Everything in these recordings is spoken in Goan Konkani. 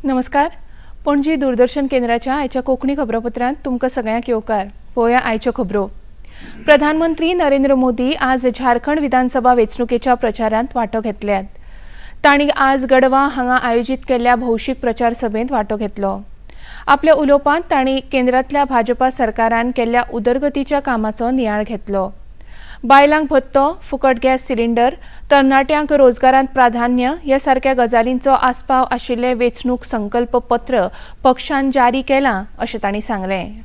नमस्कार, पणजी दूरदर्शन केंद्राच्या आयच्या कोंकणी खबरापत्रांत तुमकां सगळ्यांक येवकार. पळोवया आयच्यो खबरो. प्रधानमंत्री नरेंद्र मोदी आज झारखंड विधानसभा वेंचणुकेच्या प्रचारांत वांटो घेतल्यात. तांणी आज गडवा हांगा आयोजीत केल्ल्या भौशीक प्रचार सभेंत वांटो घेतलो. आपल्या उलोवपांत तांणी केंद्रांतल्या भाजपा सरकारान केल्ल्या उदरगतीच्या कामाचो नियाळ घेतलो. बायलांक भत्तो, फुकट गॅस सिलिंडर, तरणाट्यांक रोजगारांत प्राधान्य ह्या सारक्या गजालींचो आस्पाव आशिल्लें वेंचणूक संकल्प पत्र पक्षान जारी केलां अशें तांणी सांगलें.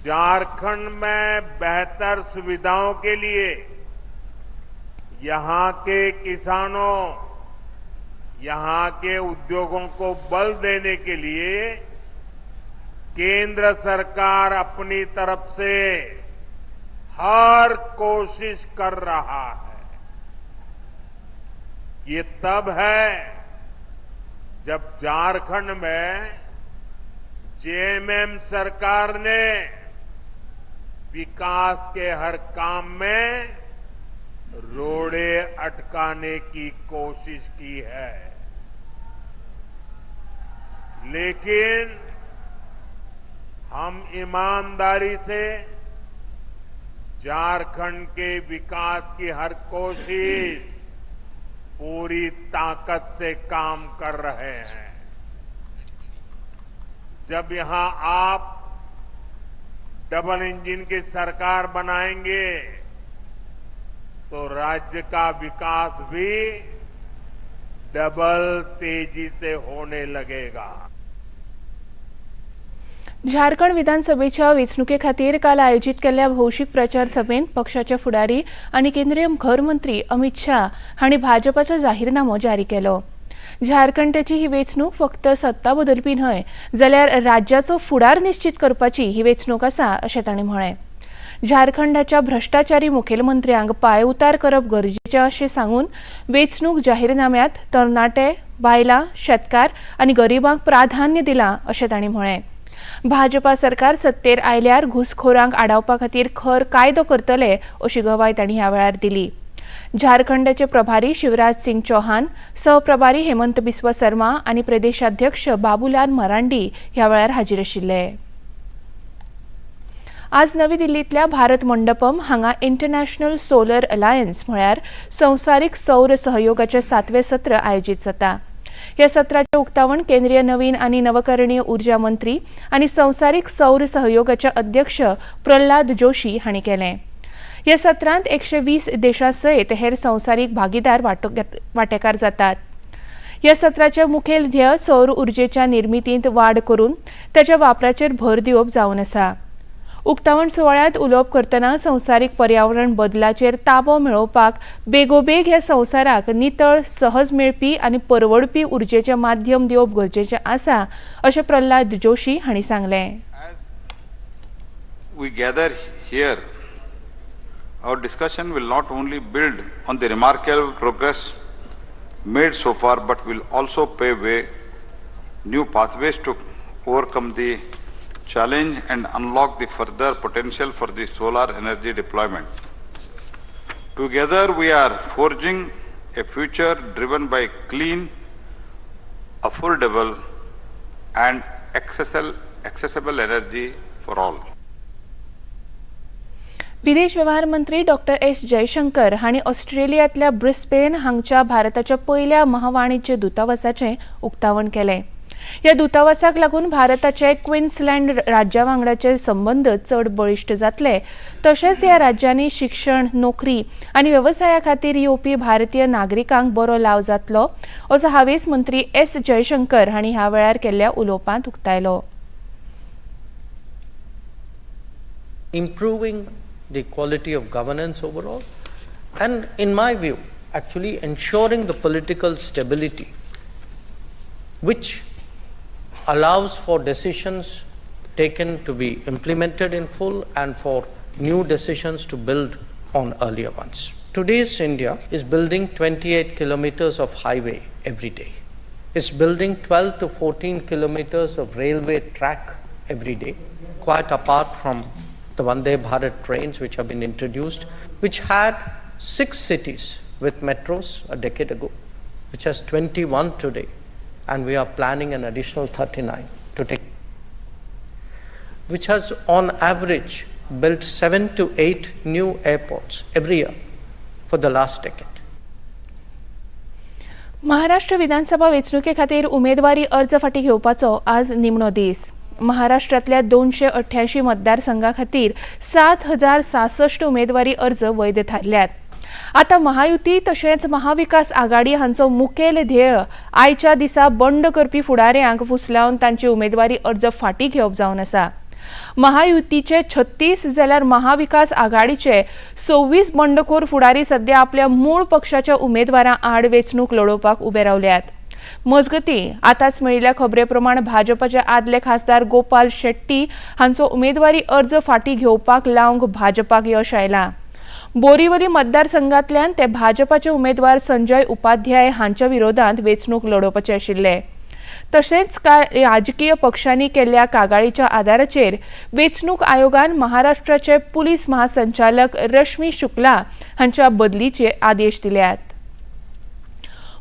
झारखंड में बेहतर सुविधाओं के लिए यहां के किसानों, यहां के उद्योगों को बल देने के लिए केंद्र सरकार अपनी तरफ से हर कोशिश कर रहा है. ये तब है जब झारखंड में जेएमएम सरकार ने विकास के हर काम में रोड़े अटकाने की कोशिश की है. लेकिन हम ईमानदारी से झारखंड के विकास की हर कोशिश पूरी ताकत से काम कर रहे हैं. जब यहां आप डबल इंजन की सरकार बनाएंगे तो राज्य का विकास भी डबल तेजी से होने लगेगा. झारखंड विधानसभेच्या वेंचणुके खातीर काल आयोजीत केल्ल्या भौशीक प्रचार सभेंत पक्षाचे फुडारी आनी केंद्रीय घर मंत्री अमित शाह हांणी भाजपाचो जाहीरनामो जारी केलो. झारखंडाची ही वेंचणूक फक्त सत्ता बदलपी न्हय, जाल्यार राज्याचो फुडार निश्चित करपाची ही वेंचणूक आसा अशें तांणी म्हळें. झारखंडाच्या भ्रश्टाचारी मुखेलमंत्र्यांक पांयउतार करप गरजेचें अशें सांगून वेंचणूक जाहीरनाम्यांत तरणाटे, बायलां, शेतकार आनी गरिबांक प्राधान्य दिलां अशें तांणी म्हळें. भाजपा सरकार सत्तेर आयल्यार घुसखोरांक आडावपा खातीर खर कायदो करतले अशी गवाय तांणी ह्या वेळार दिली. झारखंडाचे प्रभारी शिवराज सिंग चौहान, सहप्रभारी हेमंत बिस्व शर्मा आनी प्रदेशाध्यक्ष बाबूलाल मरांडी ह्या वेळार हाजीर आशिल्ले. आज नवी दिल्लींतल्या भारत मंडपम हांगा इंटरनॅशनल सोलर अलायन्स म्हळ्यार संवसारीक सौर सहयोगाचें सातवें सत्र आयोजीत जाता. ह्या सत्राचें उक्तावण केंद्रीय नवीन आनी नवकरणीय उर्जा मंत्री आनी संवसारीक सौर सहयोगाचे अध्यक्ष प्रल्हाद जोशी हांणी केलें. ह्या सत्रांत 120 देशां सयत हेर संवसारीक भागीदार वांटेकार जातात. ह्या सत्राचें मुखेल ध्येय सौर उर्जेच्या निर्मितींत वाड करून ताच्या वापराचेर भर दिवप जावन आसा. उक्तावण सुवाळ्यांत उलोवप करतना संवसारीक पर्यावरण बदलाचेर ताबो मेळोवपाक बेगोबेग ह्या संवसाराक नितळ, सहज मेळपी आनी परवडपी उर्जेचें माध्यम दिवप गरजेचें आसा अशें प्रल्हाद जोशी हांणी सांगलें. We gather here, our discussion will not only build on the remarkable progress made so far, but will also pave way new pathways to overcome the challenge and unlock the further potential for the solar energy deployment. Together, we are forging a future driven by clean, affordable, and accessible energy for all. विदेश व्यवहार मंत्री डॉक्टर एस जयशंकर हांणी ऑस्ट्रेलियांतल्या ब्रिस्बेन हांगच्या भारताच्या पयल्या महावाणिज्य दूतावासाचें उक्तावण केलें. ह्या दूतावासाक लागून भारताचे क्विन्सलँड राज्या वांगडाचे संबंद चड बळिश्ट जातले, तशेंच ह्या राज्यांनी शिक्षण, नोकरी आनी वेवसाया खातीर येवपी भारतीय नागरिकांक बरो लाव जातलो असो हावेस मंत्री एस जयशंकर हांणी ह्या वेळार केल्ल्या उलोवपांत उक्तायलो. Improving the quality of governance overall, and in my view, actually ensuring the political stability which allows for decisions taken to be implemented in full and for new decisions to build on earlier ones. Today's India is building 28 kilometers of highway every day. It's building 12 to 14 kilometers of railway track every day, quite apart from the Vande Bharat trains which have been introduced, which had 6 cities with metros a decade ago. which has 21 today, and we are planning an additional 39 to take, which has on average built 7 to 8 new airports every year for the last decade. Maharashtra विधानसभा वेंचणुके खातीर उमेदवारी अर्ज फाटीं घेवपाचो आज निमणो दीस. महाराष्ट्रांतल्या 288 मतदारसंघा खातीर 7066 उमेदवारी अर्ज वैध थारल्यात. आतां महायुती तशेंच महाविकास आघाडी हांचो मुखेल ध्येय आयच्या दिसा बंड करपी फुडाऱ्यांक फुसलावन तांची उमेदवारी अर्ज फाटीं घेवप जावन आसा. महायुतीचे 36 जाल्यार महाविकास आघाडीचे 26 बंडखोर फुडारी सध्या आपल्या मूळ पक्षाच्या उमेदवारां आड वेंचणूक लडोवपाक उबे रावल्यात. मजगतीं, आतांच मेळिल्ल्या खबरे प्रमाण भाजपाचे आदले खासदार गोपाल शेट्टी हांचो उमेदवारी अर्ज फाटीं घेवपाक लावंक भाजपाक यश आयलां. बोरीवली मतदारसंघांतल्यान ते भाजपाचे उमेदवार संजय उपाध्याय हांच्या विरोधात वेंचणूक लडोवपाचे आशिल्ले. तशेंच कांय राजकीय पक्षांनी केल्ल्या कागाळीच्या आदाराचेर वेंचणूक आयोगान महाराष्ट्राचे पुलीस महासंचालक रश्मी शुक्ला हांच्या बदलीचे आदेश दिल्यात.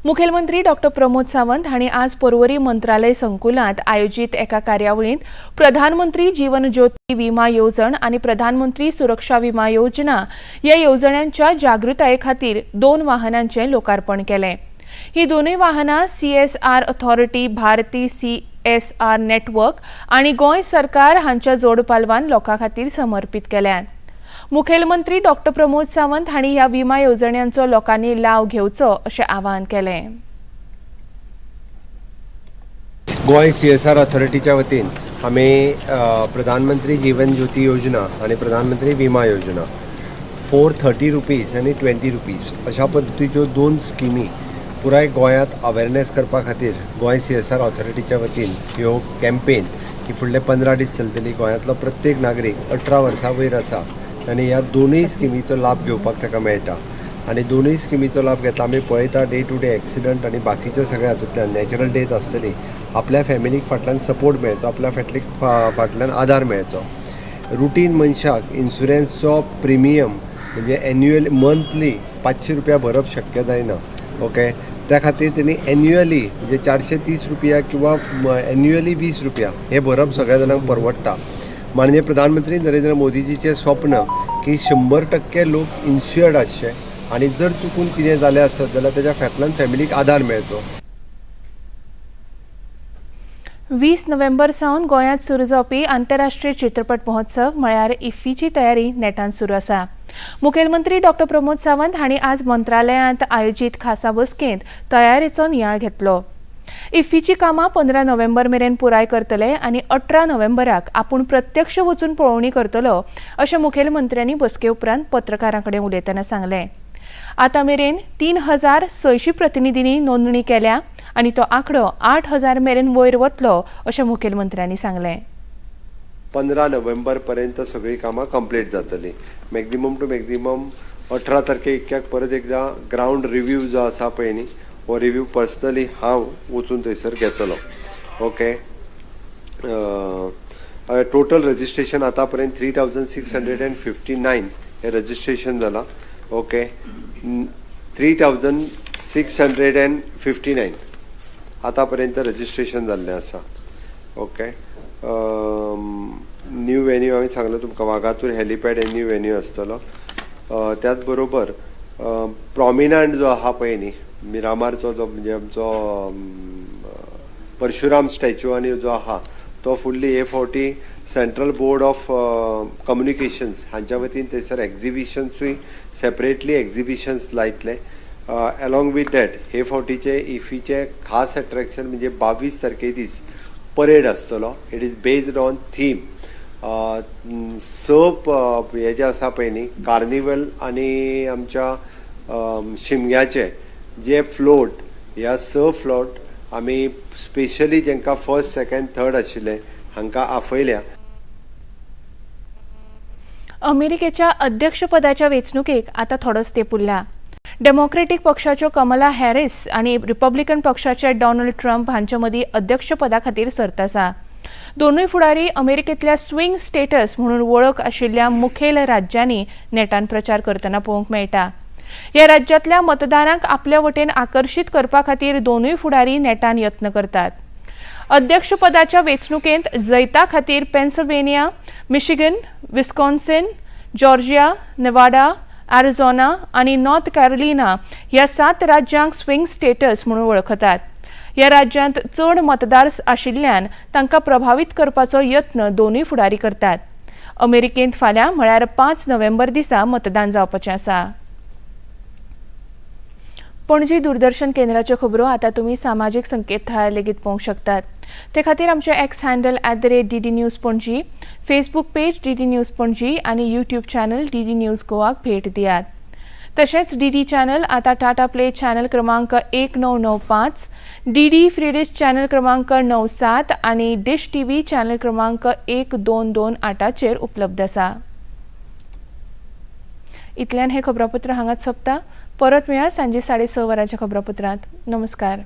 मुखेलमंत्री डॉक्टर प्रमोद सावंत हांणी आज पर्वरी मंत्रालय संकुलांत आयोजीत एका कार्यावळींत प्रधानमंत्री जीवन ज्योती विमा येवजण आनी प्रधानमंत्री सुरक्षा विमा योजना ह्या येवजण्यांच्या जागृताये खातीर दोन वाहनांचें लोकार्पण केलें. ही दोनूय वाहनां सीएसआर ऑथॉरिटी, भारती सीएसआर नेटवर्क आनी गोंय सरकार हांच्या जोडपालवान लोकां खातीर समर्पीत केल्यात. मुखेलमंत्री डॉक्टर प्रमोद सावंत हांणी ह्या विमा येवजण्यांचो लोकांनी लाव घेवचो अशें आवाहन केलें. गोंय सीएसआर ऑथॉरिटीच्या वतीन आमी प्रधानमंत्री जीवन ज्योती योजना आनी प्रधानमंत्री विमा योजना ₹430 आनी ₹20 अशा पद्दतीच्यो दोन स्किमी पुराय गोंयांत अवेरनेस करपा खातीर गोंय सीएसआर ऑथॉरिटीच्या वतीन ह्यो कॅम्पेन ही फुडले 15 दीस चलतली. गोंयांतलो प्रत्येक नागरीक 18 वर्सां वयर आसा आनी ह्या दोनूय स्किमीचो लाभ घेवपाक ताका मेळटा. आनी दोनूय स्किमीचो लाभ घेतला, आमी पळयता डे टू डे एक्सिडंट आनी बाकीच्या सगळ्या हातूंतल्यान नॅचरल डेथ आसतली, आपल्या फॅमिलीक फाटल्यान सपोर्ट मेळचो, आपल्या फाटलीक फाटल्यान आदार मेळचो. रुटीन मनशाक इन्शुरन्सचो प्रिमियम म्हणजे एन्युअली मंथली 500 रुपया भरप शक्य जायना, ओके. त्या खातीर तेणी एन्युअली म्हणजे 430 रुपया किंवा एन्युअली 20 रुपया हे भरप सगळ्या जाणांक परवडटा. माननीय प्रधानमंत्री नरेंद्र मोदीजीचें स्वप्न की 100% लोक इन्शुअर्ड आसचे आनी जर चुकून कितें जालें आसत जाल्यार तेज्या फाटल्यान फॅमिलीक आदार मेळचो. 20 नोव्हेंबर सावन गोंयांत सुरू जावपी आंतरराष्ट्रीय चित्रपट महोत्सव म्हळ्यार इफ्फीची तयारी नेटान सुरू आसा. मुखेलमंत्री डॉक्टर प्रमोद सावंत हांणी आज मंत्रालयांत आयोजीत खासा बसकेंत तयारेचो नियाळ घेतलो. इफ्फीची कामां 15 नोव्हेंबर मेरेन पुराय करतले आनी 18 नोव्हेंबराक आपूण प्रत्यक्ष वचून पळोवणी करतलो अशें मुखेलमंत्र्यांनी बसके उपरांत पत्रकारां कडेन उलयतना सांगलें. आतां मेरेन 3600 प्रतिनिधींनी नोंदणी केल्या आनी तो आंकडो 8000 मेरेन वयर वतलो अशें मुखेलमंत्र्यांनी सांगलें. 15 नोव्हेंबर पर्यंत सगळीं कामां कंप्लीट जातलीं. मॅक्झिमम टू मॅक्झिमम 18 तारखे इतक्याक परत एकदां ग्रावंड रिव्यू जो आसा पळय न्ही, हो रिव्यू पर्सनली हांव वचून थंयसर घेतलो, ओके. टोटल रजिस्ट्रेशन आतां पर्यंत 3659 हें रजिस्ट्रेशन जालां, ओके. 3659 आतां पर्यंत रजिस्ट्रेशन जाल्लें आसा, ओके. न्यू वेन्यू हांवें सांगलो तुमकां, वागातूर हेलिपॅड हे न्यू वेन्यू आसतलो. त्याच बरोबर प्रॉमिनंट जो आहा पळय न्ही, मिरामारचो जो म्हणजे आमचो परशुराम स्टॅच्यू आनी जो आहा तो फुडली हे फावटी सेंट्रल बोर्ड ऑफ कम्युनिकेशन्स हांच्या वतीन थंयसर एग्जिबिशन्सूय सेपरेटली एग्जिबिशन्स लायतले. एलॉंग विथ that हे फावटीचे इफीचे खास अट्रॅक्शन म्हणजे 22 तारखे दीस परेड आसतलो. It is based on theme. स हे जे आसा पळय न्ही, कार्निवल आनी आमच्या शिमग्याचे जे फ्लोट, ह्या स फ्लोट आमी स्पेशली जेंकां फर्स्ट, सेकंड, थर्ड आशिल्ले हांकां आपयल्या. अमेरिकेच्या अध्यक्षपदाच्या वेंचणुकेक आतां थोडोच तेंप उरला. डेमोक्रेटीक पक्षाच्यो कमला हॅरिस आनी रिपब्लिकन पक्षाचे डोनाल्ड ट्रम्प हांचे मदीं अध्यक्षपदा खातीर सर्त आसा. दोनूय फुडारी अमेरिकेंतल्या स्विंग स्टेट्स म्हणून वळख आशिल्ल्या मुखेल राज्यांनी नेटान प्रचार करतना पळोवंक मेळटा. ह्या राज्यांतल्या मतदारांक आपल्या वटेन आकर्शीत करपा खातीर दोनूय फुडारी नेटान यत्न करतात. अध्यक्षपदाच्या वेंचणुकेंत जैता खातीर Pennsylvania, Michigan, Wisconsin, Georgia, Nevada, Arizona आनी नॉर्थ कॅरोलिना ह्या 7 राज्यांक स्विंग स्टेटस म्हणून वळखतात. ह्या राज्यांत चड मतदार आशिल्ल्यान तांकां प्रभावीत करपाचो यत्न दोनूय फुडारी करतात. अमेरिकेंत फाल्यां म्हळ्यार 5 नोव्हेंबर दिसा मतदान जावपाचें आसा. पणजी दूरदर्शन केंद्राच्यो खबरो आतां तुमी सामाजीक संकेतथळार लेगीत पळोवंक शकतात. ते खातीर आमचें X handle @DDNews Panaji, Facebook page DD News Panaji आनी यूट्यूब चॅनल डीडी न्यूज गोवाक भेट दियात. तशेंच डीडी चॅनल आतां टाटा प्ले चॅनल क्रमांक 1995, डीडी फ्रीडिश चॅनल क्रमांक 97 आनी डिश टीव्ही चॅनल क्रमांक 1228चेर उपलब्ध आसा. इतल्यान हें खबरापत्र हांगाच सोंपता. परत मेळया सांजे 6:30 वरांच्या खबरापत्रांत. नमस्कार.